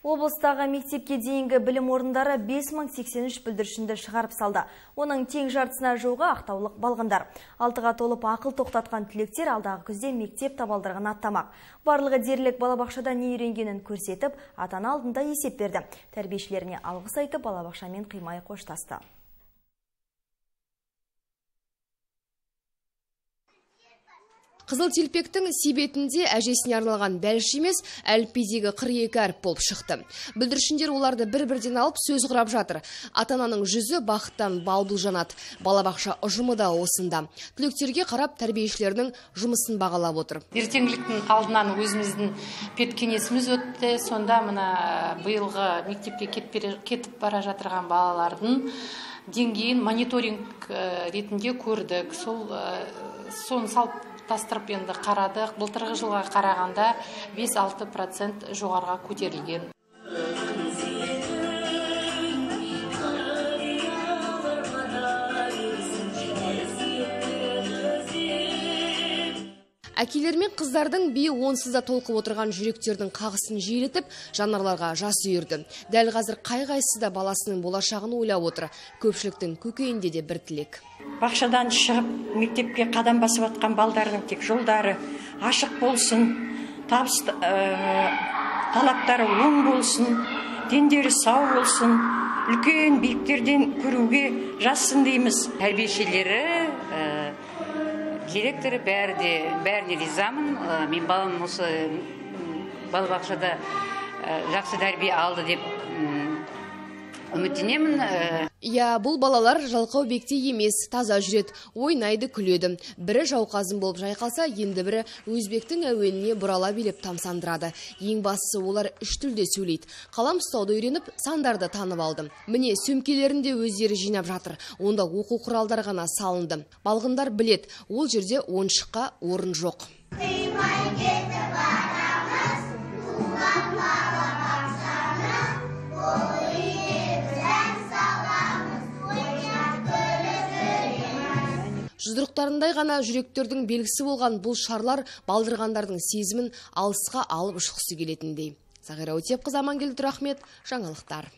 Облыстағы мектепке дейінгі білім орындары 5083 бүлдіршінді шығарып салды. Оның тең жартысына жуығы ақтаулық балғындар. 6-ға толып ақыл тоқтатқан түлектер алдағы күзде мектеп табалдырығын аттамақ. Барлығы дерлік балабақшада не үйренгенін көрсетіп, ата-ана алдында есеп берді. Тәрбиешілеріне алғыс айтып, балабақшамен қимай қоштасты. Қызыл телпектің себетінде әжесіне арналған бәліш емес, әліпбидегі 42 әріп болып шықты. Бүлдіршіндер оларды бір-бірден алып сөз құрап жатыр. Ата-ананың жүзі бақыттан балбұл жанады. Балабақша ұжымы да осында. Түлектерге қарап тәрбиешілерінің жұмысын бағалап отыр. Ертеңгіліктің алдынан өзіміздің педкеңесіміз өтті. Сонда мына биылғы мектепке кетіп бара жатырған балалардың деңгейін мониторинг ретінде көрдік. Соны салып тастырып енді қарадық. Былтырғы жылға қарағанда 5-6% жоғарыға көтерілген. Әкелер мен қыздардың биі онсыз да толқып отырған жүректердің қағысын жиілетіп, жанарларға жас үйірді. Дәл қазір қай-қайсысы да баласының болашағын ойлап отыр. Көпшіліктің көкейінде де бір тілек. Бақшадан шығып мектепке қадам басып атқан балдардың тек жолдары ашық болсын, табыс талаптары оң болсын, дендері сау болсын, үлкен биіктерден көруге жазсын дейміз. Тәрбиешілері, директоры бәріне ризамын. Мен балам осы балабақшада жақсы тәрбие алды деп үміттенемін. Иә, бұл балалар жалқау бекте емес, таза жүреді, ойнайды, күледі. Бірі жауқазын болып жайқалса, енді бірі өзбектің әуеніне бұрала билеп тамсандырады. Ең бастысы олар үш тілде сөйлейді. Қалам ұстауды үйреніп, сандарды танып алды. Міне, сөмкелерін де өздері жинап жатыр. Онда оқу құралдары ғана салынды. Балғындар білет, ол жерде ойыншыққа орын жоқ. Қимай кетіп барамыз, туған балабақшаны, Жұдырықтарындай ғана жүректердің белгісі болған бұл шарлар балдырғандардың сезімін алысқа алып ұшқысы келетіндей. Сағира Өтепқызы, Амангелді Тұрахмет, жаңалықтар.